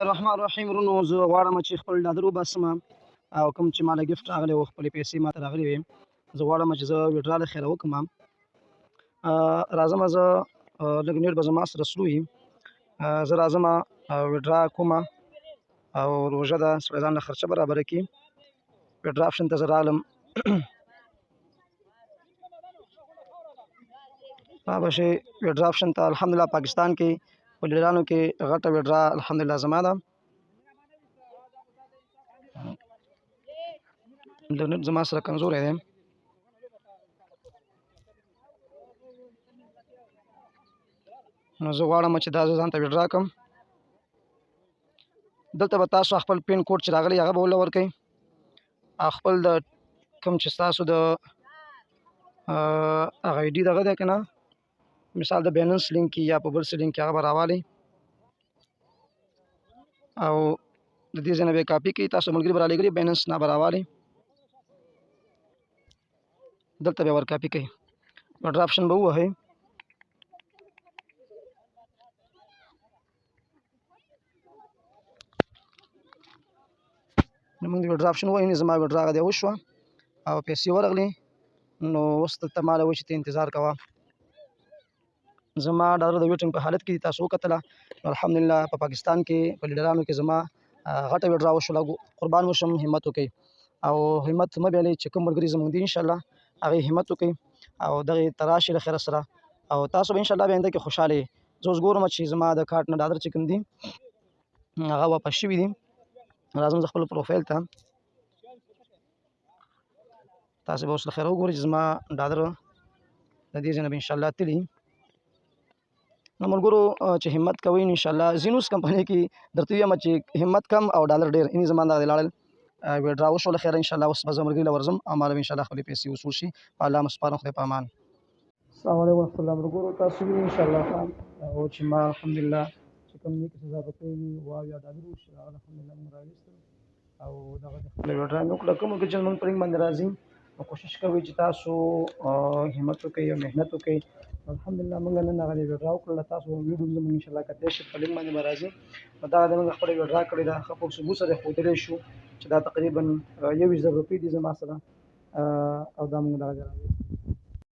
الرحمن الرحیم ورونو، زه غواړم چې خپل ډالر وباسم او کوم چې ماله gift راغلی و، خپلې پیسې ماته راغلې وې، زه غواړم چې زه withdraw له خیره وکړم. راځم زه، لږ net به زما سره slow وي. زه راځم withdraw کوم او روژه ده، سړی ځان له خرچه برابره کړي. withdraw option ته زه راغلم، را به شي withdraw option ته. الحمدلله پاکستان کې په لیډرانو کې غټه withdraw الحمدلله زما ده. انټرنیټ زما سره کمزوری دی. نو زه غواړم چې دا زه ځان ته withdraw کړم. دلته به تاسو خپل PIN code چې راغلی هغه به وله ورکوئ او خپل د کوم چې ستاسو د هغه ID دغه دی که نه، مثال د Binance link کې یا په بل څه لینک کې، هغه به راوالئ او د دې ځای نه به یې کاپي کړئ. تاسو ملګري به رالیږلي Binance نه به راوالئ، دلته به یې ورکاپي کړئ، withdraw option به ووهئ. نو موږ د withdraw option ووهو، زما withdraw هغه دی وشوه او پیسې ورغلې. نو اوس دلته ما له وایي چې ته انتظار کوه، زما ډالر د waiting په حالت کې دي. تاسو وکتله، الحمدلله په پاکستان کې په لیډرانو کې زما غټه withdraw وشوله. قربان وشم، همت وکړئ او همت مه بایلئ. چې کوم ملګري زموږ دي انشاءالله هغې همت وکړئ او دغې ته راشي له خیره سره، او تاسو به انشاءالله به آینده کې خوشحاله یئ. زه اوس ګورم چې زما د کارت نه ډالر چې کوم دي هغه واپس شوي دي. راځم زه خپل پروفایل ته، تاسو به اوس له خیره وګورئ چې زما ډالر د دې ځای نه به انشاءالله تللي. نو ملګرو چې همت کوئ نو انشاءالله زینوس کمپنۍ کې درته ویم چې همت کم او ډالر ډېر. اینې زما دغه لاړل withdraw وشول خیره انشاءالله. اوس به زه ملګري له ورځم او ماله به انشاءالله خپلې پیسې وصول شي. په الله مو سپارم، خدای په امان. السلام علیکم ورحمت الله. ملګرو تاسو وینئ انشاءالله او چې ما الحمدلله چې کوم نیکې سزا به کوي 72 ډالر وشي، هغه الحمدلله موږ راویستل او دغه د خپلې withdraw مې وکړه. کومو کې چې زموږ په لینک باندې راځي نو کوشش کوئ چې تاسو همت وکړئ او محنت وکړئ. الحمدلله موږ نن هغه withdraw وکړله. تاسو ویډیو زموږ انشاءالله کتلی شئ، په لینک باندې به راځي. نو دا د موږ خپله withdraw کړې ده، ښه په ثبوت سره ښودلی شو چې دا تقریبا 21,000 روپۍ دي زما سره، او دا موږ دغه راویستل.